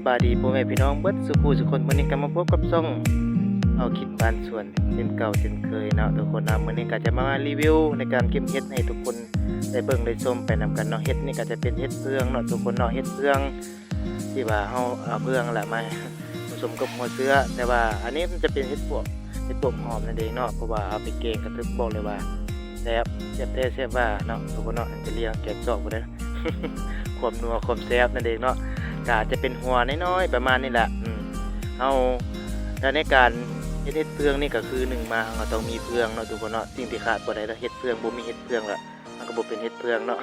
ສະບາຍດີພໍ່ແມ່ພີ່ນ້ອງເບິດສູ່ຜູ້ສູ່ຄົນ, ມື້ນີ້ກໍມາພົບກັບຊ່ອງເອົາຄິດບ້ານສວນເຊັ່ນເກົ່າເຊັ່ນເຄີຍເນາະທຸກຄົນເນາະ. ມື້ນີ້ກໍຈະມາຣີວິວໃນການເກັບເຫັດໃຫ້ທຸກຄົນໄດ້ເບິ່ງໄດ້ຊົມໄປນຳກັນເນາະ. ເຫັດນີ້ກໍຈະເປັນເຫັດເຜືອງເນາະທຸກຄົນເນາະ, ເຫັດເຜືອງທີ່ວ່າເຮົາເອົາເຜືອງລະມາ ປະສົມກັບຫົວເຊື້ອ, ແຕ່ວ່າອັນນີ້ມັນຈະເປັນເຫັດປວກ ເຫັດປວກຫອມນັ້ນເອງເນາະ, ເພາະວ່າເອົາໄປແກງກະຖືກບອກເລີຍວ່າແຊບ ແຊບແທ້ແຊບວ່າເນາະທຸກຄົນເນາະ. ອັນຈະລຽງແກງຊອກບໍ່ໄດ້ ຄວາມນົວຄວາມແຊບນັ້ນເອງເນາະ. ກະຈະເປັນຫົວນ້ອຍໆປະມານນີ້ແຫຼະ. ອືມ ເຮົາ ແລະໃນການເຮັດເຫັດເຜືອງນີ້ກະຄື ໜຶ່ງມາເຮົາຕ້ອງມີເຜືອງເນາະທຸກຄົນເນາະ. ສິ່ງທີ່ຂາດບໍ່ໄດ້ລະເຫັດເຜືອງ, ບໍ່ມີເຫັດເຜືອງລະ ມັນກໍບໍ່ເປັນເຫັດເຜືອງເນາະ.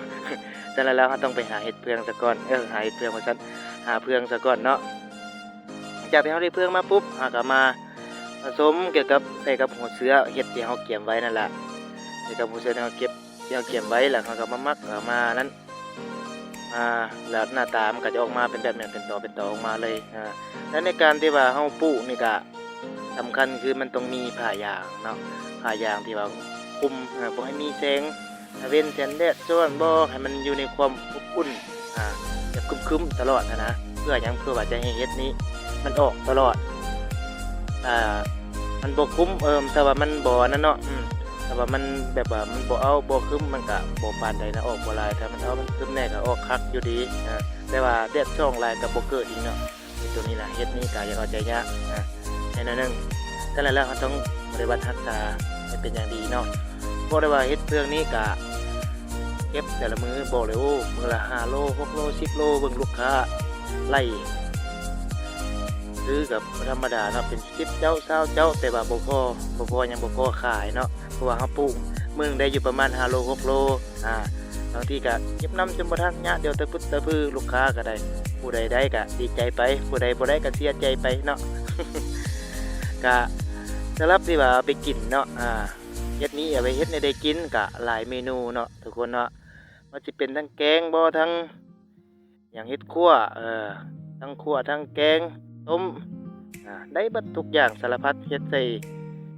ສະນັ້ນແລ້ວເຮົາຕ້ອງໄປຫາເຫັດເຜືອງສາກ່ອນ, ເອີ ຫາເຫັດເຜືອງວ່າຊັ້ນ ຫາເຜືອງສາກ່ອນເນາະ. ຫຼັງຈາກທີ່ເຮົາໄດ້ເຜືອງມາປຸບ ເຮົາກໍມາປະສົມກ່ຽວກັບ ໃສ່ກັບຫົວເຊື້ອເຫັດທີ່ເຮົາກຽມໄວ້ນັ້ນລະ, ໃສ່ກັບຫົວເຊື້ອທີ່ເຮົາເກັບ ທີ່ເຮົາກຽມໄວ້ ແລ້ວເຮົາກໍມາໝັກ ເອົາມານັ້ນ ອ່າ ແລ້ວໜ້າຕາມັນກໍຈະອອກມາເປັນແບບນີ້ ເປັນຕໍເປັນຕໍອອກມາເລີຍ. ອ່າ ແລະໃນການທີ່ວ່າເຮົາປູກນີ້ກະ ສຳຄັນຄືມັນຕ້ອງມີຜ້າຢາງເນາະ, ຜ້າຢາງທີ່ວ່າຄຸມ ເອີ ບໍ່ໃຫ້ມີແສງຕາເວັນ ແສງແດດສ່ອນ ບໍ່ໃຫ້ມັນຢູ່ໃນຄວາມອົບອຸ່ນ ອ່າ ແບບຄຶມໆຕະຫຼອດຫັ້ນນະ. ເພື່ອຫຍັງ? ເພື່ອວ່າຈະໃຫ້ເຫັດນີ້ມັນອອກຕະຫຼອດ ອ່າ ມັນບໍ່ຄຸມ ເອີ ຖ້າວ່າມັນບໍ່ອັນນັ້ນເນາະ ອືມ ຖ້າວ່າມັນແບບວ່າມັນບໍ່ເອົາ ບໍ່ຄຶມ ມັນກະບໍ່ປານໃດນະ, ອອກບໍ່ຫຼາຍ. ຖ້າມັນເອົາ ມັນຄຶມແດ່ກະອອກຄັກຢູ່ດີ ອ່າ ແຕ່ວ່າແດດສ່ອງຫຼາຍກະບໍ່ເກີດອີກເນາະ. ໂຕນີ້ລະ ເຫັດນີ້ກະຢາກເອົາໃຈຍາກນະ ແນ່ໜ້ອຍໜຶ່ງ. ສະນັ້ນແລ້ວເຮົາຕ້ອງປະຕິບັດຮັກສາໃຫ້ເປັນຢ່າງດີເນາະ. ບອກໄດ້ວ່າເຫັດເຜືອງນີ້ກະເກັບແຕ່ລະມື້ ບອກເລີຍ ໂອ້ ມື້ລະຫ້າໂລ ຫົກໂລ ສິບໂລ ເບິ່ງລູກຄ້າໄລ່ຊື້ກະບໍ່ທຳມະດາເນາະ, ເປັນສິບເຈົ້າ ຊາວເຈົ້າ ແຕ່ວ່າບໍ່ພໍ ບໍ່ພໍຫຍັງ ບໍ່ພໍຂາຍເນາະ. ເພາະວ່າເຮົາປູກມື້ໜຶ່ງໄດ້ຢູ່ປະມານຫ້າໂລ ຫົກໂລ ອ່າ ບາງທີກະເກັບນຳຈົນບໍ່ທັນ ຍະດຽວຕະພຶດຕະພື. ລູກຄ້າກະໄດ້ ຜູ້ໃດໄດ້ກະດີໃຈໄປ, ຜູ້ໃດບໍ່ໄດ້ກະເສຍໃຈໄປເນາະ. ກະສຳລັບທີ່ວ່າເອົາໄປກິນເນາະ ອ່າ ເຫັດນີ້ເອົາໄປເຮັດແນວໃດກິນ ກະຫຼາຍເມນູເນາະທຸກຄົນເນາະ. ວ່າຊິເປັນທັງແກງບໍ ທັງຫຍັງ ເຫັດຂົ້ວ ເອີ ທັງຂົ້ວ ທັງແກງ ຕົ້ມ ອ່າ ໄດ້ເບິດທຸກຢ່າງສາລະພັດ ເຮັດໃສ່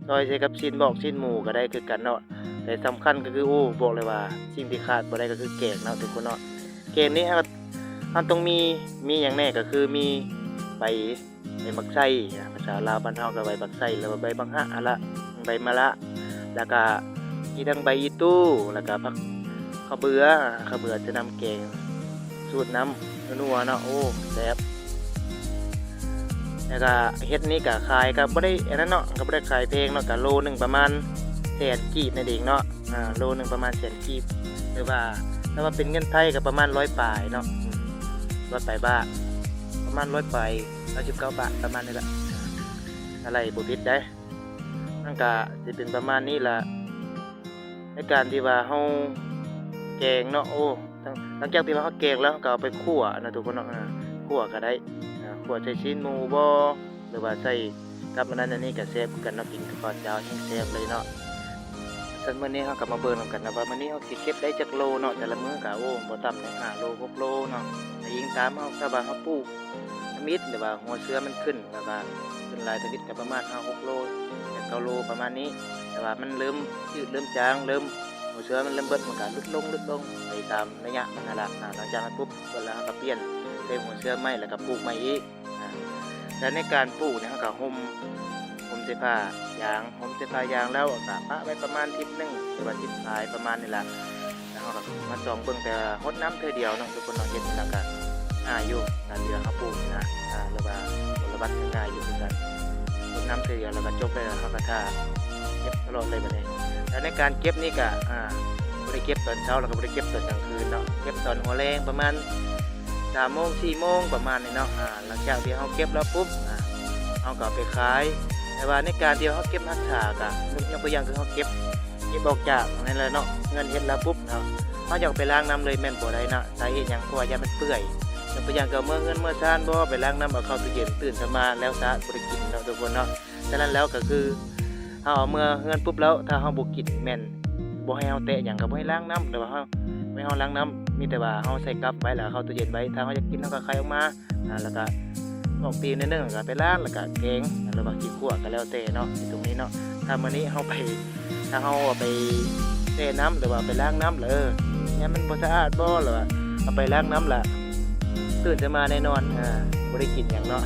ຊອຍໃສ່ກັບຊີ້ນບອກຊີ້ນໝູກໍໄດ້ຄືກັນເນາະ. ແຕ່ສຳຄັນກໍຄື ໂອ້ ບອກເລີຍວ່າສິ່ງທີ່ຂາດບໍ່ໄດ້ກໍຄືແກງເນາະທຸກຄົນເນາະ. ແກງນີ້ເຮົາ ເຮົາຕ້ອງມີ ມີຫຍັງແດ່ ກໍຄືມີໃບ ໃບໝາກໄຊ ພາສາລາວບ້ານເຮົາກໍໃບໝາກໄຊ ຫຼືວ່າໃບບັກຫະຫັ້ນລະ ໃບມະລະ ແລ້ວກະມີທັງໃບອີ່ຕູ່ ແລ້ວກະຜັກ ເຂົ້າເບືອ ເຂົ້າເບືອຈະນຳແກງສູດນ້ຳນົວໆເນາະ. ໂອ້ ແຊບ. ແລ້ວກະເຫັດນີ້ກະຂາຍກະບໍ່ໄດ້ອັນນັ້ນເນາະ ກະບໍ່ໄດ້ຂາຍແພງເນາະ ກະໂລໜຶ່ງປະມານແສນກີບນັ້ນເອງເນາະ. ອ່າ ໂລໜຶ່ງປະມານແສນກີບ ຫຼືວ່າຖ້າວ່າເປັນເງິນໄທກໍປະມານຮ້ອຍປາຍເນາະ ອືມ ຮ້ອຍປາຍບາດ ປະມານຮ້ອຍປາຍ ເກົ້າສິບເກົ້າບາດ ປະມານນີ້ລະ ອາໄລ່ບໍ່ຜິດໃດ. ມັນກະຊິເປັນປະມານນີ້ລະ ໃນການທີ່ວ່າເຮົາແກງເນາະ. ໂອ້ ຫຼັງ ຫຼັງຈາກທີ່ວ່າເຮົາແກງແລ້ວ ເຮົາກໍເອົາໄປຂົ້ວນະທຸກຄົນເນາະ. ເອີ ຂົ້ວກໍໄດ້ ເອີ ຂົ້ວໃສ່ຊີ້ນໝູບໍ ຫຼືວ່າໃສ່ກັບອັນນັ້ນອັນນີ້ກໍແຊບຄືກັນເນາະ, ກິນກັບເຂົ້າເຈົ້າແຮງແຊບເລີຍເນາະ. ຊັ້ນມື້ນີ້ເຮົາກໍມາເບິ່ງນຳກັນນະວ່າ ມື້ນີ້ເຮົາຊິເກັບໄດ້ຈັກໂລເນາະ, ແຕ່ລະມື້ກໍ ໂອ້ ບໍ່ຕ່ຳກວ່າຫ້າໂລ ຫົກໂລເນາະ. ແຕ່ອີງຕາມເຮົາ ຖ້າວ່າເຮົາປູກທຳອິດ ຫຼືວ່າຫົວເຊື້ອມັນຂຶ້ນ ແບບວ່າຂຶ້ນຫຼາຍທຳອິດ ກໍປະມານຫ້າຫົກໂລ ແປດເກົ້າໂລປະມານນີ້. ແຕ່ວ່າມັນເລີ່ມຈືດ ເລີ່ມຈາງ ເລີ່ມ ຫົວເຊື້ອມັນເລີ່ມເບິດ ມັນກໍຫຼຸດລົງ ຫຼຸດລົງໄປຕາມໄລຍະມັນຫັ້ນລະ. ອາ ຫຼັງຈາກນັ້ນປຸບ ເວລາເຮົາກໍປ່ຽນເປັນຫົວເຊື້ອໃໝ່ ແລ້ວກໍປູກໃໝ່ອີກ. ອາ ແລ້ວໃນການປູກນີ້ ເຮົາກໍຫົ່ມ ຫົ່ມໃສ່ຜ້າຢາງ ຫົ່ມໃສ່ຜ້າຢາງແລ້ວກໍປະໄວ້ປະມານທິດໜຶ່ງ ຫຼືວ່າທິດປາຍປະມານນີ້ລະ. ແລ້ວເຮົາກໍມາສ່ອງເບິ່ງ ແຕ່ຫົດນ້ຳເທື່ອດຽວເນາະ ທຸກຄົນເນາະ. ເຮັດນີ້ແລ້ວກໍງ່າຍຢູ່ ການທີ່ວ່າເຮົາປູກນີ້ນະ ອາ ຫຼືວ່າຜົນລະບັດກໍງ່າຍຢູ່ຄືກັນ. ຫົດນ້ຳເທື່ອດຽວແລ້ວກໍຈົບເລີຍ ເຮົາກໍຖ້າເກັບຕະຫຼອດເລີຍບັດນີ້. ແລ້ວໃນການເກັບນີ້ກໍ ອາ ບໍ່ໄດ້ເກັບຕອນເຊົ້າ ແລ້ວກໍບໍ່ໄດ້ເກັບຕອນກາງຄືນເນາະ ເກັບຕອນຫົວແລງປະມານ ສາມໂມງ ສີ່ໂມງ ປະມານນີ້ເນາະ. ອາ ຫຼັງຈາກທີ່ເຮົາເກັບແລ້ວປຸບ ອາ ເຮົາກໍເອົາໄປຂາຍ. ແຕ່ວ່າໃນການທີ່ເຮົາເກັບຮັກສາກໍ ຍົກຕົວຢ່າງຄືເຮົາເກັບ ເກັບອອກຈາກນັ້ນແຫຼະເນາະ ເຮືອນເຮັດແລ້ວປຸບເນາະ ເຮົາຢາກໄປລ້າງນ້ຳເລີຍແມ່ນບໍ່ໄດ້ເນາະ. ສາເຫດຫຍັງ? ເພາະວ່າຢ້ານມັນເປື່ອຍ. ຍົກຕົວຢ່າງຄືເມືອເຮືອນເມືອຊານບໍ ໄປລ້າງນ້ຳເອົາເຂົ້າຕູ້ເຢັນ ຕື່ນຂຶ້ນມາແລ້ວຊະ ບໍ່ໄດ້ກິນເນາະ ທຸກຄົນເນາະ. ສະນັ້ນແລ້ວກໍຄື ເຮົາເອົາເມືອເຮືອນປຸບແລ້ວ ຖ້າເຮົາບໍ່ກິນແມ່ນບໍ່ໃຫ້ເຮົາແຕະຫຍັງ ກໍບໍ່ໃຫ້ລ້າງນ້ຳ ຫຼືວ່າເຮົາ ບໍ່ໃຫ້ເຮົາລ້າງນ້ຳ ມີແຕ່ວ່າເຮົາໃສ່ກັບໄວ້ ແລ້ວເອົາເຂົ້າຕູ້ເຢັນໄວ້. ຖ້າເຮົາຢາກກິນ ເຮົາກໍໄຂອອກມາ ອາ ແລ້ວກໍປອກປີໜ້ອຍໜຶ່ງ ແລ້ວກໍໄປລ້າງ ແລ້ວກໍກິນ ຂົ້ວກໍແລ້ວແຕ່ເນາະ ຢູ່ຕົງນີ້ເນາະ. ຖ້າມື້ນີ້ເຮົາໄປ ຖ້າເຮົາເອົາໄປແຊ່ນ້ຳ ຫຼືວ່າໄປລ້າງນ້ຳ ແລ້ວ ເອີ ຍາມມັນບໍ່ສະອາດບໍ ຫຼືວ່າເອົາໄປລ້າງນ້ຳ ແລ້ວຕື່ນຂຶ້ນມາແນ່ນອນ ອາ ບໍ່ໄດ້ກິນຫຍັງເນາະ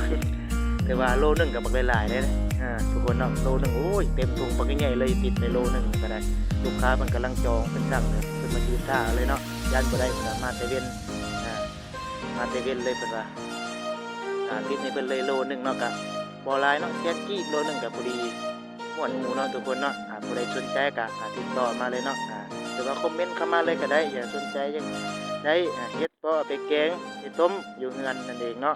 ແຕ່ວ່າໂລໜຶ່ງກໍບັກຫຼາຍໆເດ້ ອ່າ ທຸກຄົນເນາະ ໂລໜຶ່ງ ໂອ້ຍ ເຕັມຖົງບັກໃຫຍ່ໆເລີຍ ຕິດໄປໂລໜຶ່ງກໍໄດ້ ລູກຄ້າເພິ່ນກຳລັງຈອງ ເພິ່ນສັ່ງເລີຍ ເພິ່ນມາຢືນຖ້າເລີຍເນາະ ຢ້ານບໍ່ໄດ້ ເພິ່ນວ່າມາແຕ່ເວັນ ອ່າ ມາແຕ່ເວັນເລີຍ ເພິ່ນວ່າ ອ່າ ຕິດໃຫ້ເພິ່ນເລີຍໂລໜຶ່ງເນາະ ກະບໍ່ຫຼາຍເນາະ ແສນກີບ ໂລໜຶ່ງກະພໍດີ ມ່ວນໝູເນາະ ທຸກຄົນເນາະ ອ່າ ຜູ້ໃດສົນໃຈກະ ອ່າ ຕິດຕໍ່ມາເລີຍເນາະ ອ່າ ຫຼືວ່າຄອມເມັນເຂົ້າມາເລີຍກໍໄດ້ ຢາກສົນໃຈຢາກໄດ້ ອ່າ ເຫັດບໍ່ ເອົາໄປແກງ ເຮັດຕົ້ມຢູ່ເຮືອນນັ້ນເອງເນາະ